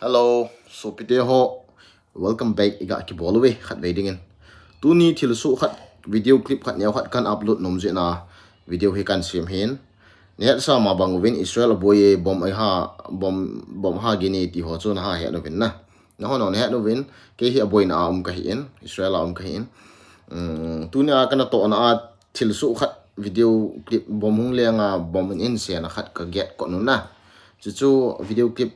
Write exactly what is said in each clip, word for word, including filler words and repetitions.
Hello, sopite ho. Welcome back. Iga kibol uve khatvei dingin. Tuni thilsoh khat, video clip khat neo khat kan upload nom jeh in a video hi kan sem hin. Nahet sa ma bang uvin Israel aboi e, bomb ai ha, bomb, bomb ha gin e ti ho chu naha het uvin na. Nahon nahet uvin, kei hi aboina a um kahin, Israel a um kahin. Um, tuni a kana tohna a thilsoh khat video clip bomb hung leng a bomb in insena khat ka get kon u na. Chuchu video clip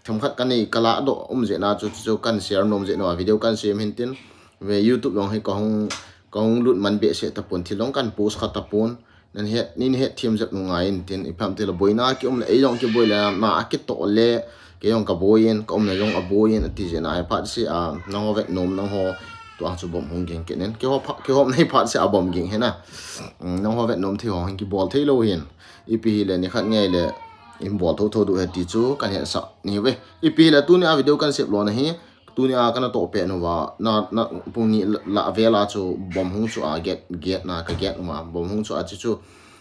themkhat kanei kala doh um jeh in a chu, chu kan share nom jeh in a video kan sem hin tin. Ve YouTube jong hi kahung, kahung lut man behseh tapon, thil jong kan post kha tapon. Nan het, nin het them jep u ngai in tin, ipi ham itile boina kium le, ei jong kiboi le, na akitoh le, kei jong kaboi in, ka umna jong aboi in, ati jeh in a, phat seh a, nangho vet nom, nangho, tua chu bomb hung ging kit in, keiho pha-, keiho nei phat seh a bomb ging hin a. Mm, nangho vet nom thei ho hin kibol thei lou hin. Ipi hile, nikhat ngai le, in bol tho tho diu ahi ti chu, kan hetsah nahi uve. Ipi hile, tuni a video kan sem lona hi, tuni a kana toh pet uva, na, na, pung ni la, la vel a chu bomb hung chu a get, get na ka get uva, bomb hung chu a chu chu,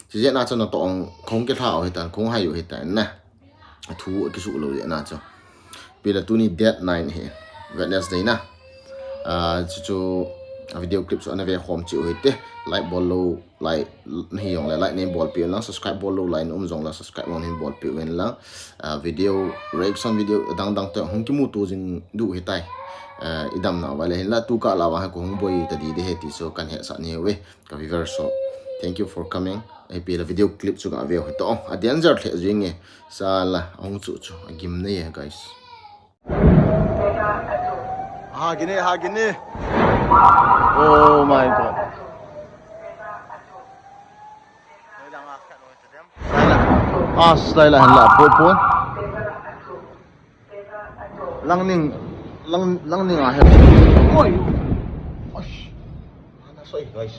chu jeh in a chu natoh ong, kahung kilha u hitan, kahung hai u hitan na. Athu akisuh lou jeh in a chu. Ipi le tuni date nine hi, Wednesday na. Ah, chu chu, a video clip chu ana ve khom cheh u hite, like bol lou, like, nahi jong le like nei bolpeh un lang, subscribe bol lou lai na um jong le subscribe jong nei bolpeh un lang. Ah, video, reaction video dang dang toh hung kimuto jing diu hitai. Ah, idamna uva le hinla tu kah la vang hi kahung boi ta ding ding ahi ti chu kan hetsah nahi uve. Ka viewers ho, thank you for coming. Ipi le video clip chu ga ve u hite. A danger lheh jing e. Sala, ahung chu chu, agim nei e, guys. Ha gin e, ha gin e. Oh my God. As, laila hinla, po, po. Langning, lang, langning ahi. Oi. Ash. Ana soi, guys.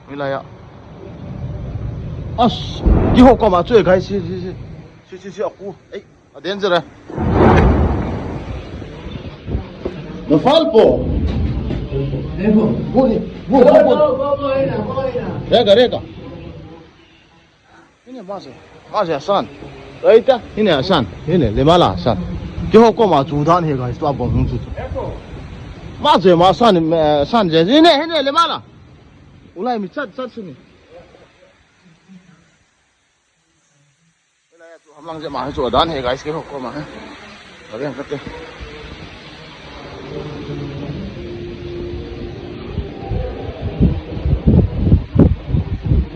Milai a. As, keiho koma chu e, guys, si, si, si. Si, si, si, aku. Ei, a danger e. Nafal po. Rega, rega. Hine mase. Mase asan. Eita, hine asan. Hine, lemala asan. Keiho koma chu dan hi, guys, tua bomb hung chu chu. Mase ma san, eh, san je. Hine, hine, lemala. Ulai mi chat, chat sini. Hamlang je ma hi chu dan hi, guys, keiho koma hi. Lagi ang kate.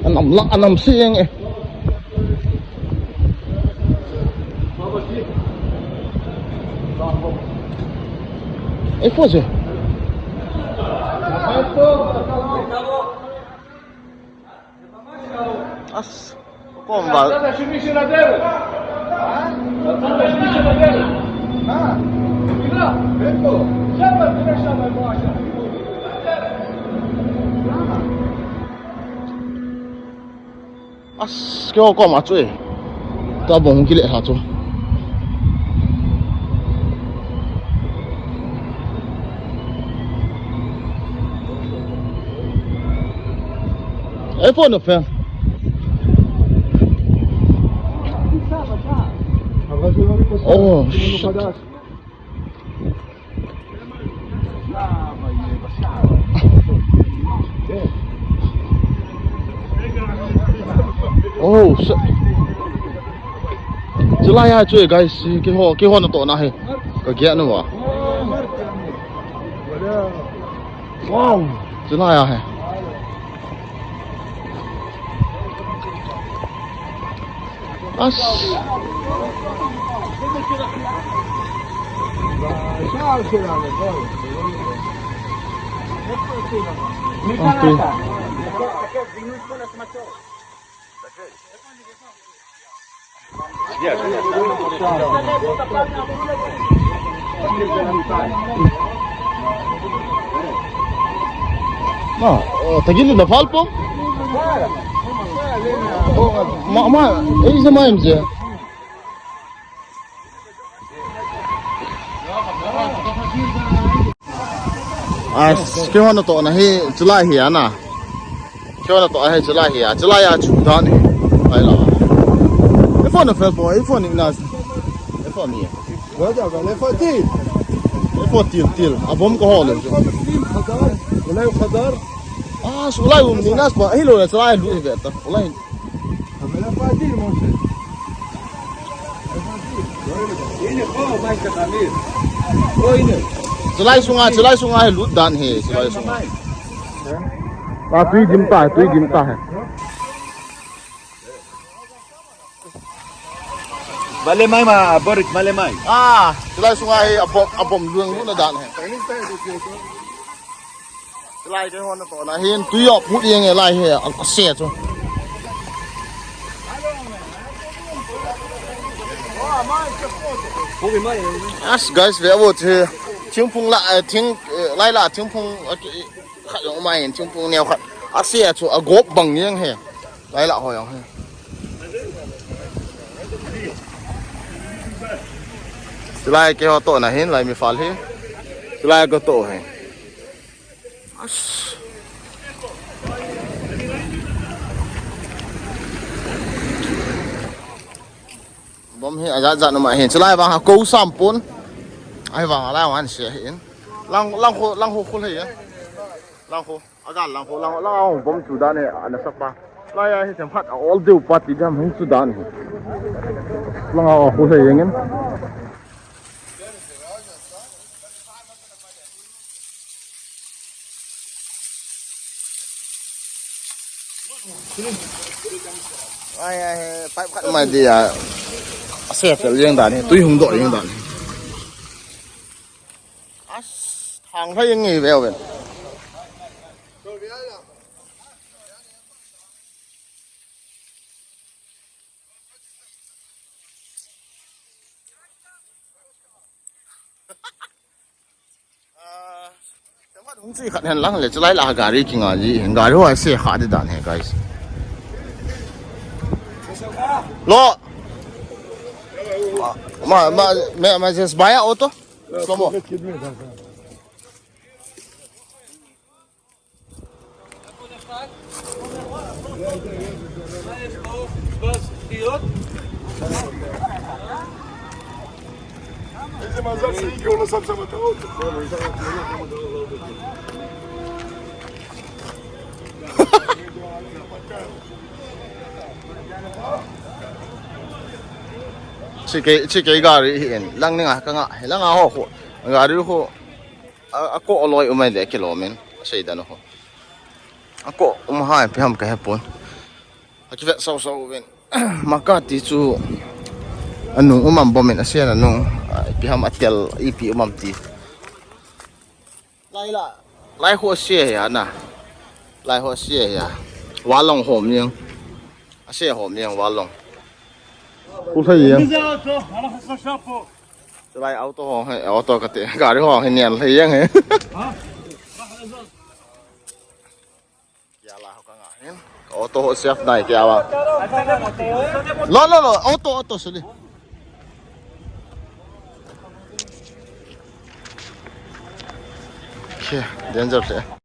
Anam la, anam si yang e. Eh, po je. As, kom ba? As, keiho koma chu e. Tua bomb kile ha chu. Ei, phone no fan. Oh, shit. Oh, shit. Chulai a chu e, guys, keiho, keiho natohna hi. Ka get nu a. Wow. Chulai a hi. As. Okay. Na, oh, tagil na falpo. Ma, ma, eh, isa ma M J. As, kihona to na hi chulai hi ana. Kihona to hi chulai hi a. Chulai a chu dan hi. Ai la. E phone fel boy, e phone ni na. E phone ni. Wada, wala fatil. E phone til til. A bom ko hole. Wala khadar. Ah, sulai um ni nas ba. Hi lo le chulai lu hi ve ta. Ulai. Wala fatil mo. Chulai sunga, chulai sunga hi lut dan hi, chulai sunga. Ah, tui dim ta, tui dim ta hi. Vale mai ma, Boris, vale mai. Ah, chulai sunga hi abom, abom luang luna dan hi. Chulai kihona to na hin tui op hut jeng e lai hi a, a se chu. As guys, ve vo che. Thingphung la, eh, thing, eh, lai la thingphung, eh, khat jong mai hin thingphung neo khat. A se chu a gop bang jeng hi. Lai la ho jong hi. Chulai kiho to na hin lai mi fal hi. Chulai ko to hi. As. Bom hi ajat jat numa hin. Chulai vang ha ko sampon. Ai vang lai vang se hin. Lang, lang ho, lang ho khul hi. Lang ho. Agal lang ho, lang, lang ho bom chu dan hi. Ana sapa. Lai a hi themkhat a all deu party dam hin chu dan hi. Lang ho khul hi jeng in. Ai, ai, pipe khat mai dia. Ase fel jeng dan hi, tui hung doh jeng dan hi. As, thang lhai jeng nge ve ven. Hung chi khat hen lang le, chulai la gari kinga ji, gari ho se kha di dan hi, guys. Lo. Ma, ma, ma, ma, just buy a auto. Slow mo. איזה מזל שהגיעו לספסל בטעות. Chike, chike gari hi en. Lang ninga kanga, lang a ho ho. Gari ho. A, a ko loi umai de kilo men. Sei dan ho. A ko um hai pe ham ka hepon. A kivet sau sau ven. Makati chu anung umam bomin a sian anung. A, ipi ham a tel ipi umam ti. Lai la. Lai ho sia ya na. Lai ho sia ya. Walong hom yang. A sia hom yang walong. Ku sai yang. Lai auto ho hai auto kate. Gari ho hai nian lai yang hai. Kia la ho ka nga hin. Auto ho safe nai kia ba. Lo, lo, lo, auto, auto suli. Kia, danger le.